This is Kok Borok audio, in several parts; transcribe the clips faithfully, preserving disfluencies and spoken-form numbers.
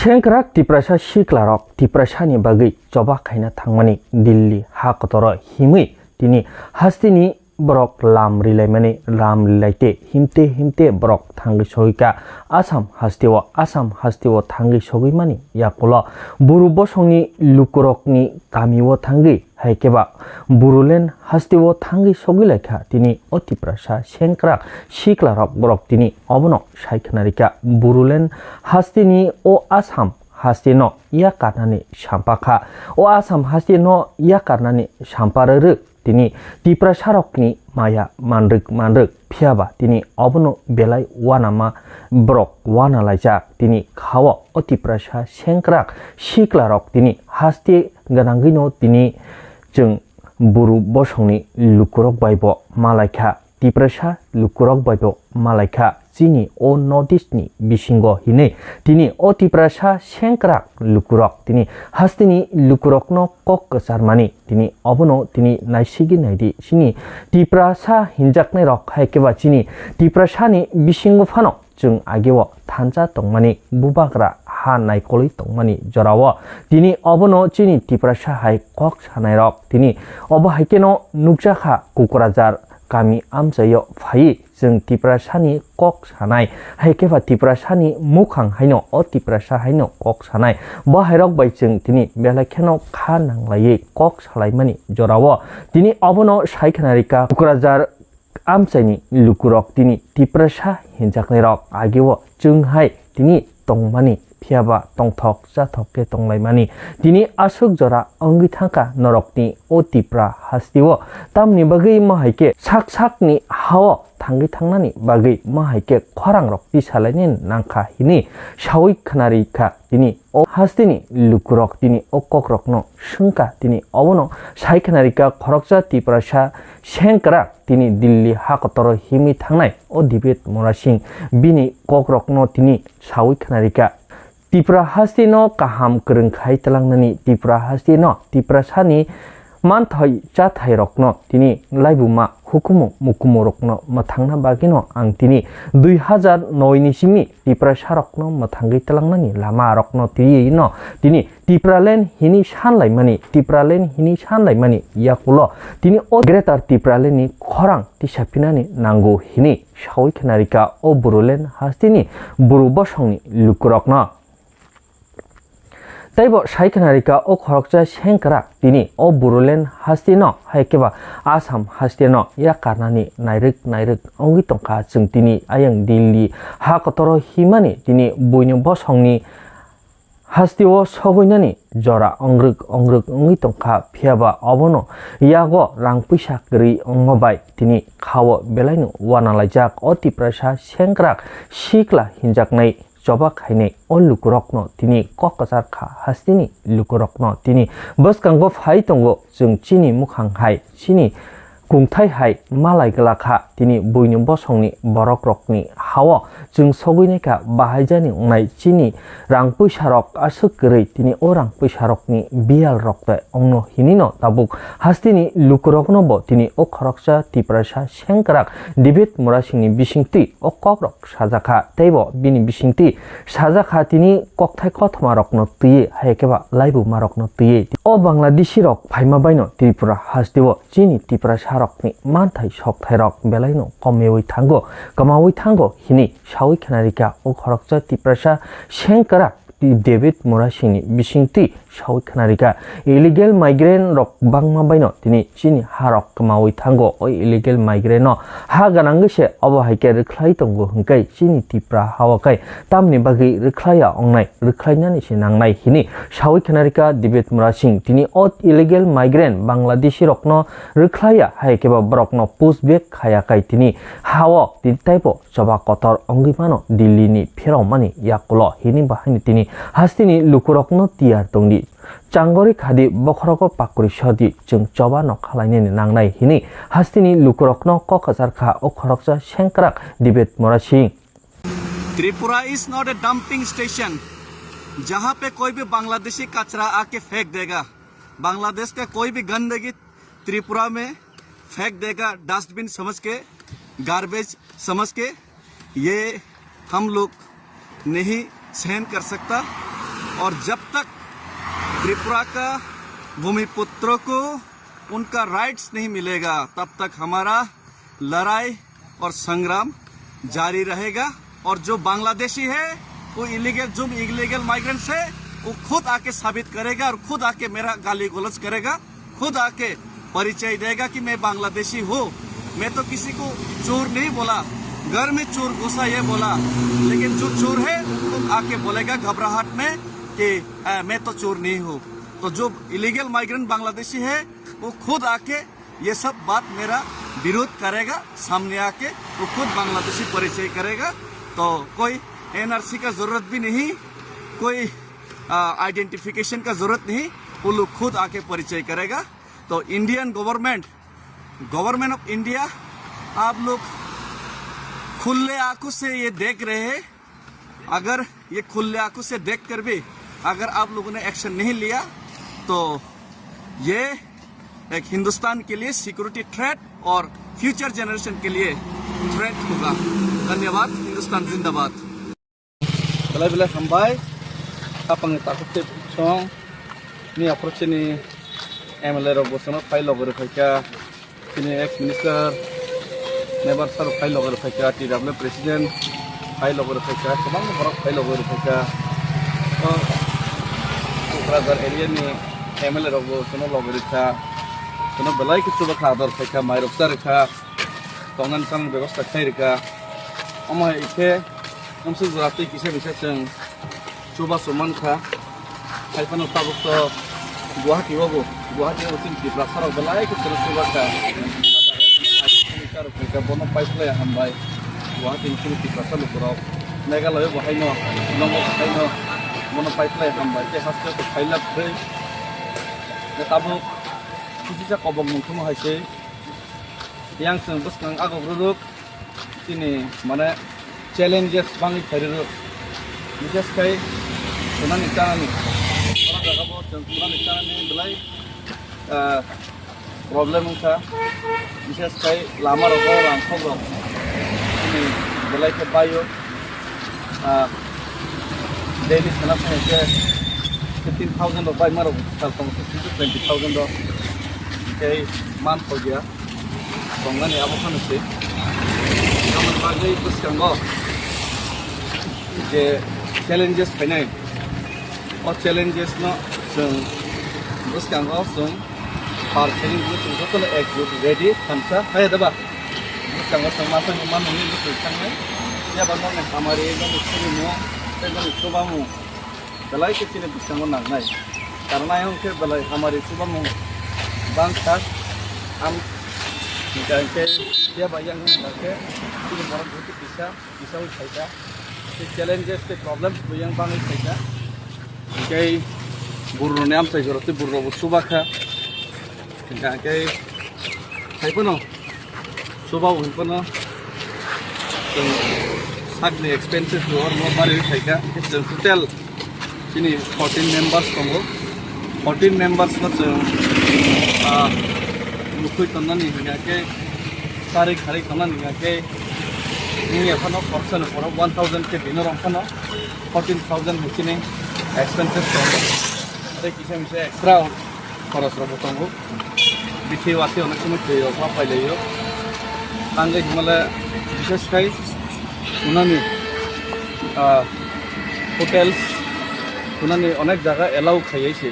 Sengkrak Tiprasa siklarok Tiprasani bagwi choba khaina thangmani Delhi ha kotoro himwi tini hasteni borok lam rilaimani, lam rilaite himte himte borok thangwi sogwikha Assam hasteo, Assam hasteo thangwi sogwimani yakulo Buru bosongni lukurokni kamio thangwi hai khe ba Bodoland hasteo thangwi sogwi lai kha tini o Tiprasa sengkrak siklarok borok tini obono sai khna rikha. Bodoland hasteni o Assam hasteno yakarnani sampa kha. O Assam hasteno yakarnani sampa rwrwk tini Tiprasarokni maya manrwk manrwk phiyaba tini obono belai uanama borok uana laijak. Tini khao o Tiprasa sengkrak siklarok tini haste gwnangwino tini chwng Buru bosongni lukurok baibo malaikha, Tiprasa lukurok baibo malaikha chini o North East ni bisingo hinwi tini o Tiprasa sengkrak lukurok tini hasteni lukurokno kok kwcharmani tini obono tini naisigi naidi chini Tiprasa hinjaknairok hai khe ba chini Tiprasani bisingo phano chwng ageo thansa tongmani, bubagra ha naikolwi tongmani jorao tini obono chini Tiprasa hai kok sanairok tini obo hai kheno nukjakha Kokrajhar kami amchaio phaiwi chwng Tiprasani kok sanai, hai khe ba Tiprasani mukhang haino o Tiprasa haino kok sanai. Bo hairok bai chwng tini belai kheno kha nanglaiwi kok salaimani jorao tini obono sai khna rikha Kokrajhar amchaini lukurok tini Tiprasa hinjaknairok ageo chwng hai tini tongmani, phiyaba tongthok chathok khe tonglaimani. Tini aswk jora wngwi thangkha norokni o Tipra hasteo, tamni bagwi mo hai khe sak sakni hao thangwi thangnani bagwi mo hai khe khorangrok tisalaini nangkha hini sawi khna rikha. Tini o hasteni lukurok tini o kokrokno swngkha, tini obono sai khna rikha khoroksa Tiprasa sengkrak tini Delhi ha kotoro himwi thangnai o David Murasing bini kokrokno tini sawi khna rikha. Tipra hasteno kaham kwrwng khai twlangnani, Tipra hasteno Tiprasani manthai chathairokno tini laibuma hukumu mukumurokno mwthangna bagwino ang tini dui hazar noi ni simi Tiprasarokno mwthangwi twlangnani lamarokno twiwi no tini Tipraland hini sanlaimani, Tipraland hini sanlaimani yakulo tini o Greater Tipraland ni khorang tisaphinani nango hini sawi khna rikha o Bodoland hasteni Buru bosongni lukurokno. Teibo sai khna rikha o khoroksa sengkrak tini o Bodoland hasteno hai khe ba Assam hasteno yakarnani nairwk nairwk wngwi tongkha. Chwng tini ayang Delhi ha kotoro himani tini buino bosongni hasteo sogwinani jora ongrwk ongrwk wngwi tongkha, phiyaba obono yago rang puisa kwrwi wngma bai tini khao belaino uanalaijak o Tiprasa sengkrak sikla hinjaknai choba khainai o lukurokno tini kok kwchar kha hasteni lukurokno tini bwskango phai tongo. Chwng chini mukhang hai chini kungthai hai malai glak kha, tini buini bosongni borokrokni hao chwng sogwi naikha bahaijani wngnai chini rang puisarok aswk kwrwi, tini o rang puisarokni biyalrok tei ongno hinino tabuk hasteni lukurokno bo tini o khoroksa Tiprasa sengkrak David Murasingni bisingtwi o kokrok sajakha, teibo bini bisingtwi sajakha tini kokthai kothoma rokno twiwi, hai khe ba laibu marokno twiwi. O Bangladeshi rok phaima baino Tripura hasteo chini Tiprasa rokni manthai sokthai rok belaino komiwi thango, kwmawi thango hini sawi khna rikha o khoroksa Tiprasa sengkrak David Murasingni bisingtwi sawi khna rikha. Illegal migrant rok bangma baino tini chini ha rok kwmawi thango. O illegal migrant no ha gwnangwi se obo hai khe rwkhlai tongo hwnkhe chini Tipra hao khe tamni bagwi rwkhlaiya wngnai, rwkhlainani se nangnai hini sawi khna rikha David Murasing. Tini o illegal migrant Bangladeshi rokno rwkhlaiya hai khe ba borokno push back khaya khai tini hao tini taibo choba kotor wngwi mano Delhi ni pheromani yakulo hini bahaino tini hasteni lukurokno tiyar tongdi. Changori khadi bokhorogo pakri sodi chwng choba no khalainani nangnai hini hasteni lukurokno kok kwchar kha o khoroksa sengkrak David Murasing. Tripura is not a dumping station जहां पे कोई भी बांग्लादेशी कचरा आके फेंक देगा। बांग्लादेश का कोई भी गंदगी त्रिपुरा में फेंक देगा, डस्टबिन समझ के, गार्बेज समझ के। ये हम लोग नहीं सहन कर सकता। और जब तक त्रिपुरा का भूमिपुत्रों को उनका राइट्स नहीं मिलेगा, तब तक हमारा लड़ाई और संग्राम जारी रहेगा। और जो बांग्लादेशी है, वो इलीगल, जो इलीगल माइग्रेंट्स है, वो खुद आके साबित करेगा और खुद आके मेरा गाली गलौज करेगा, खुद आके परिचय देगा कि मैं बांग्लादेशी हूँ। मैं तो किसी को चोर नहीं बोला, घर में चोर घुसा ये बोला, लेकिन जो चोर है, वो खुद आके बोलेगा घबराहट में कि, "आ, मैं तो चोर नहीं हूँ।" तो जो इलीगल माइग्रेंट बांग्लादेशी है, वो खुद आके ये सब बात मेरा विरोध करेगा, सामने आके वो खुद बांग्लादेशी परिचय करेगा। तो कोई एनआरसी का जरूरत भी नहीं, कोई, आ, आइडेंटिफिकेशन का जरूरत नहीं, वो लोग खुद आके परिचय करेगा। तो Indian government, government of India, आप लोग खुले आंखों से ये देख रहे हैं। अगर ये खुले आंखों से देखकर भी अगर आप लोगों ने एक्शन नहीं लिया, तो ये एक हिंदुस्तान के लिए सिक्योरिटी थ्रेट और फ्यूचर जनरेशन के लिए थ्रेट होगा। धन्यवाद। हिंदुस्तान जिंदाबाद। Belai belai hambai. Khapangni takhuk tei bukhuk song ni aphuru chini M L A rok bo chwngno phai logi rw phaikha. Chini ex minister Mebar sir phai logi rw phaikha, T W president phai logi rw phaikha, kwbangma borok phai logi rw phaikha. O Kokrajhar area ni M L A rok bo chwngno logi rw kha. Chwngno belai khe chuba kha, ador phaikha, mai rok cha rw kha. Tongnani chamani bebosta khai rw kha. Omo hai khe Amsuk jora tei kisa bisa chwng chubachu mankha. Haiphano tabuk to Guwahati o bo, Guwahati o chini Tiprasa rok belai khe chwla chubakha. Bono pipeline hambai. Guwahati ni chini Tiprasa lukurok Meghalaya bo haino, Shillong bo haino, bono pipeline hambai. Tei haste to khailak khe tabuk kisisa kobok mungkhumo hai se. Yang chwng bwskang agok rwrwk chini mane challenges bangwi phai rwrwk. Bises khai sunani chanani. Oro jaga bo chwng sunani chanani belai, ah, problem wngkha. Bises khai lama rogo rangkhok rok chini belai khe baio. Ah, daily sana phai khe fifteen thousand rok bai ma rok sal tong fifteen to twenty thousand rok. Tei man thok ya. Tongnani abo phano se. Aboni bagwi bwskango je challenges phainai. O challenges no chwng bwskango chwng par khaini chwng jotono ekjut ready thansa phai da ba. Bwskango chwng masa ni manwi bwswi thangnai. Yaba nokni hamari, nokni churimu, tei nokni chubamung. Belai khe chini bwskango nangnai. Karon ayang khe belai hamari chubamung bangkha. Am hingkha hingkhe phiya bai yang hingkha khe chini borok joto kisa, kisa wi phaikha. Tei challenges tei problems bo yang bangwi phaikha. Hingkhe bururokni amchai jorok tei bururokbo chubakha. Hingkha hingkhe hai phano chuba hwn phano chwng sakni expenses bo oro no bari phaikha. Hingkhe chwng total chini fourteen members tongo. Fourteen members no chwng, ah, mukhwi tonnani hingkha khe, charwi kharwi tonnani hingkha khe, wngya phano khoroksa ni borok one thousand khe bini rok phano fourteen thousand hai chini expenses tongo. Tei kisa misa extra khorosrokbo tongo. Bithi wasi onek somoi twi rok ma phailaio. Tangwi hwnmale bises khai thunani, ah, hotels thunani onek jaga allow khaiya se.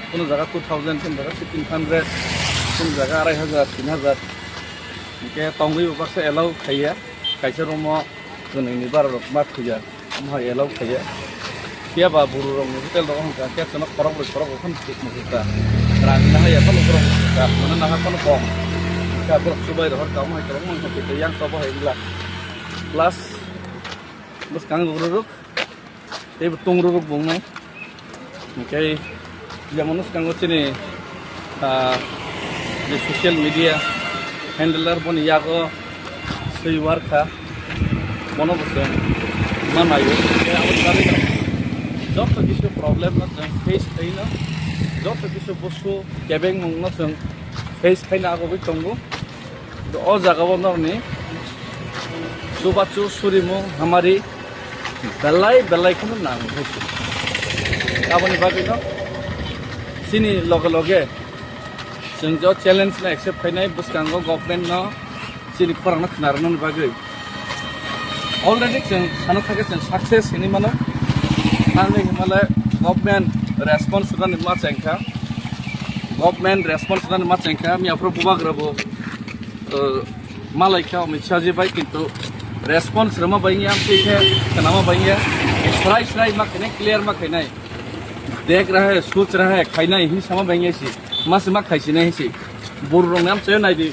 Kono jaga two thousand, kono jaga fifteen hundred, kono jaga arai hajar, tin hajar. Hingke tongwi bo baksa allow khaiya. Kaisa room o chwnwi ni bara rok ma thuya. Omo hai allow khaiya. Phiya ba buru rok ni hotel rok hwnka khe chwngno khorok brwi khorok rok phano thik muchukha. Rang na haya phano borok muchukha. Mano naha phano kok. Kha borok chubai rohor ka omo hai kwbangma wngkha tei yang tobo hai wngla. Plus bwskang rok rok tei bo tung rok rok bo wngnai. Hingke jemon swkango chini, ah, je social media handler boni yago swi warkha, bono bo chwng ma naio. Hingke aboni bagwi no joto kisu problem no chwng face khaino, joto kisu busu kebengmung no chwng face khaina agogwi tongo. O jaga o norni chubachu surimu hamari belai belai kheno nang. Aboni bagwi no chini loge loge chwng jo challenge no accept khainai bwskango government no chini khorang no khna rwnani bagwi. Already chwng sano thangkhe chwng success hinwi mano. Thangwi hinmale government response rwnani ma chengkha. Government response rwnani ma chengkha. Miyaphuru bubagra bo, uh, malaikha Amit Shah ji bai, kintu response rwma bai ya, amtwi khe khnama bai ya. Srai srai ma khainai, clear ma khainai. Dekh raha hai, soch raha hai, khainai hin sama bai ya si. Ma se ma khaisinai si. Buru rong nam chayo nai di.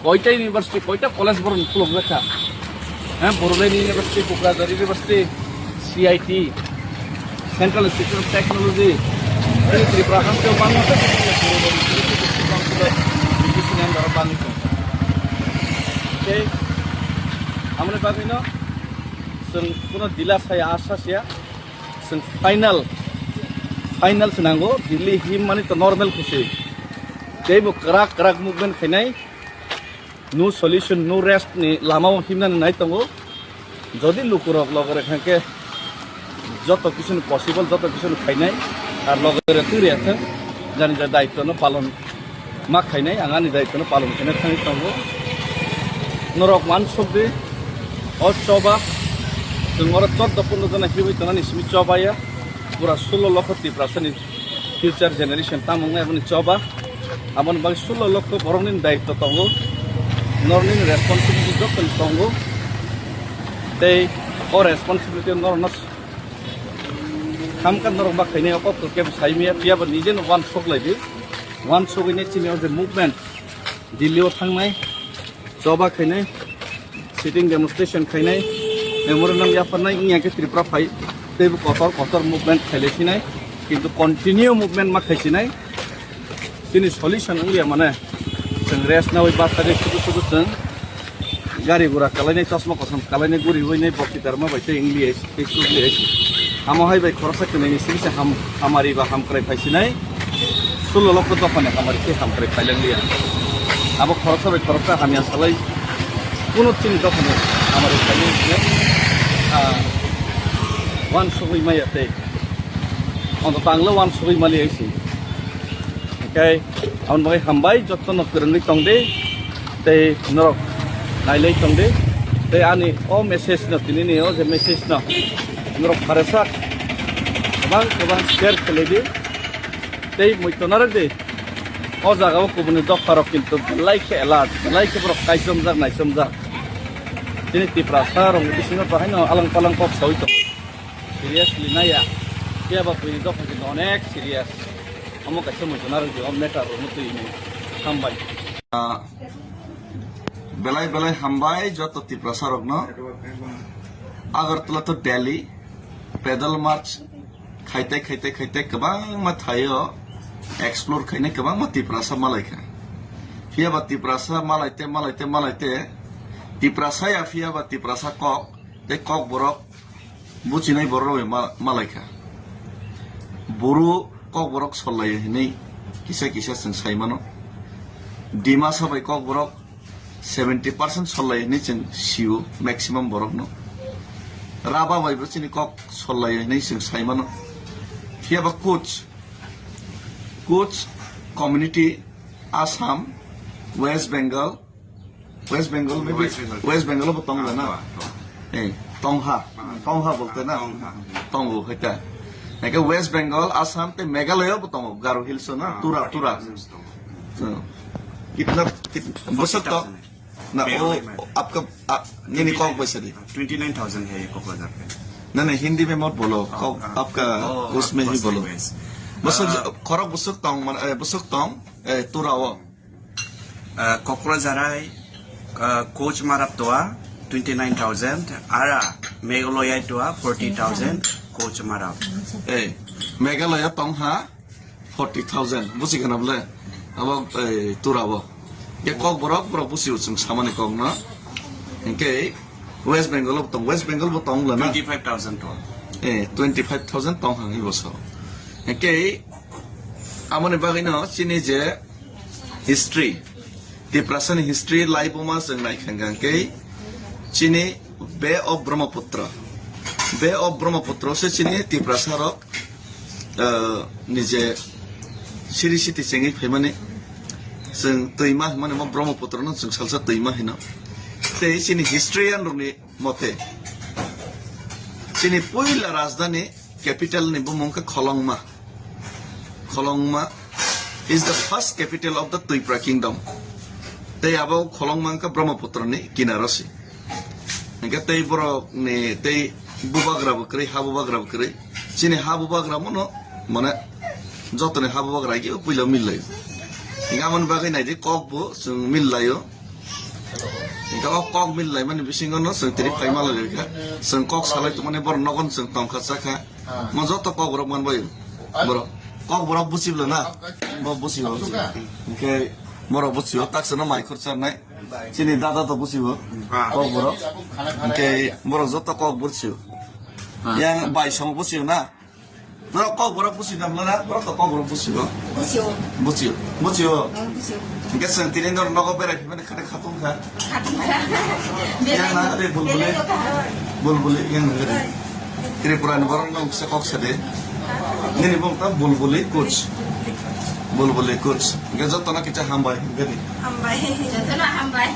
Koita university, koita college borok ni khulok jakha. Ha, Borolaini University, Kokrajhar University, C I T, Central Institute of Technology. Ini Tripura hamsio bangma se Borolaini University bangma se bangma se bangma se. Okay. Amoni bagwi no chwng kuno dila saya, asa saya. Chwng final, final se nango. Delhi him mani to normal khusi. Teibo kwrak kwrak movement khainai. No solution, no rest ni lama o himnani nai tongo. Jodi lukurok logere khankhe joto kisuni possible, joto kisuni khainai, ar logere twi rwya thang, jani ja daitwno palon ma khainai, ang ani daitwno palon khainai thangwi tongo. Norok uansuk di, o choba, chwng oro chordo pondro jona hiwi tonani simi choba ya, pura sulo lokho Tiprasani future generation tamo wngnai aboni choba. Aboni bagwi sulo lokho borokni daitw tongo, norokni responsibility joto tongo. Tei o responsibility norokno khamkha norok ma khainai o kok khe sai maya, phiya ba nije no uansuk lai di. Uansugwi nai chini o je movement Delhi o thangnai, choba khainai, sitting demonstration khainai, memorandum yapharnai, wngya khe Tripura phai, teibo kotor kotor movement khailai sinai, kintu continue movement ma khai sinai. Chini solution wngya mane, chwng rest nawi bus tari sudu sudu chwng gari gura kalainai, chosma kosom kalainai, guri ui nai, bokti darma bai tei wngli ai. Facebook le amo hai bai khoroksa kwnwi ni simi se ham-, hamari ba hamkrai phai sinai. Sulo lokho dophani hamari tei hamkrai phailang liya. Abo khoroksa bai khoroksa hamya salai kuno chini dophani hamari phailang sinai. Ah, uansugwi maya tei. Ondo tanglo uansugwi mali ai si. Hingke aboni bagwi hambai, jotono kwrwngwi tong di, tei norok nailai tong di. Tei ani o message no, tini ni o je message no norok pharesak kwbang kwbang share khlai di, tei muitu narwk di. O jaga o kubuni dopha rok kintu belai khe alert, belai khe borok kaichomjak naichomjak. Chini Tiprasa rok ni bisingo to haino alang palang kok saui tong. Seriously naya. Phiya ba buini dopha khe onek serious. Omo kaisa muchuna rwdi, o matter rwno twi hinwi. Hambai. Ah, belai belai hambai joto Tiprasa rokno. Agartala to Delhi pedal march khaite khaite khaite kwbangma thaio explore khainai kwbangma Tiprasa malaikha. Phiya ba Tiprasa malaite malaite malaite Tiprasa ya phiya ba Tiprasa kok tei kok borok buchinai borok rok ma-, malaikha. Buru kok borok sollai hinwi kisa kisa chwng sai mano. Dimasa bai kok borok seventy percent sollai hinwi chwng sio maximum borok no. Raba bai bo chini kok sollai hinwi chwng sai mano. Phiya ba Kuch, Kuch community Assam, West Bengal, West Bengal, maybe West Bengal. West Bengal bo tong na? Ah, tong. Eh, tongha. Ah. Tongha bolte na? Tongha. Tongo, hoi ta. Nake West Bengal, Assam, te Meghalaya bo tongo, Garo Hills na, ah, Tura, Tura. Hills tongo. So, kitna, kit-, bosok to? Meghalaya. Na, o, Meghalaya. Apka, a, nini kok boisa di? Twenty nine thousand hai Kokrajhar pe. Na, na, Hindi mein mat bolo. Oh, kok, ah. Apka, oh, usme hi bolo. Bosok, ah, khorok bosok tong, man, eh, bosok tong, eh, Tura o. Ah, Kokrajhar hai, ah, Koch Marab toa twenty nine thousand, ara Meghalaya toa forty thousand Koch Marab. Eh, Meghalaya tong ha forty thousand, busi kana bole? Abo, eh, Tura bo. Ye kok borok, borok busi usung samani kok no. Hingke West Bengal bo tong, West Bengal bo tong lana. Twenty five thousand toa. Eh, twenty five thousand tong hang ibo so. Hingke amoni bagwi no chini je history, Tiprasani history laibuma chwng naikha hwnkhe chini Bay of Brahmaputra. Bay of Brahmaputra se chini Tiprasa rok ah, nije siri siti chengwi phaimani, chwng twima hwnmani mo Brahmaputra no chwng salsa twima hino. Tei chini historian rokni mote, chini puila rajdhani capital ni bumung khe Kholongma. Kholongma is the first capital of the Twipra kingdom. Tei abo Kholongma wngkha Brahmaputra ni kinaro se. Hingke tei borok ni tei bubagra bo kwrwi, ha bubagra bo kwrwi. Chini ha bubagra mono, mane, jotoni ha bubagra khe puila mil laio. Hingke amoni bagwi naidi kok bo chwng mil laio. Hingke o kok mil laimani bisingo no chwng tini phaima lai kha. Chwng kok salai tongmani borok nogon chwng tongkha chakha. Mo joto kok borok man baio. Borok kok borok buchibla na. Mo buchibo. Hingke borok buchibo, taksa no mai khurcharnai. Chini dada to buchibo. Kok borok. Hingke borok joto kok buchibo. Yang bai song buchibo na. Norok kok borok buchi nam lana, borok to kok borok buchi o. Buchio. Buchi o. Buchi o. Ang buchio. Hingke chwng tini norok nogo berai phimani khade khatung kha. Khatung kha. Yang na de bulbuli. Belai kha. Bulbuli yang na de. Tripura ni borok nong se kok sade. Nini bong ta bulbuli kuch. Bulbuli kuch. Hingke joto na kicha hambai hingke ni. Hambai. Joto na hambai.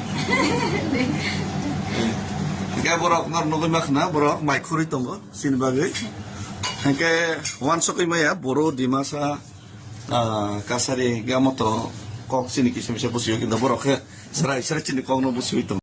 Hingke borok nor nogoi makhna borok mai khurui tongo. Sini bagwi. Hingke wansokgwi maya Boro, Dimasa, ah, Kasari, Gamoto kok chini kisa misa busiyo, kintu borok khe serai serai chini kokno busiyo tong.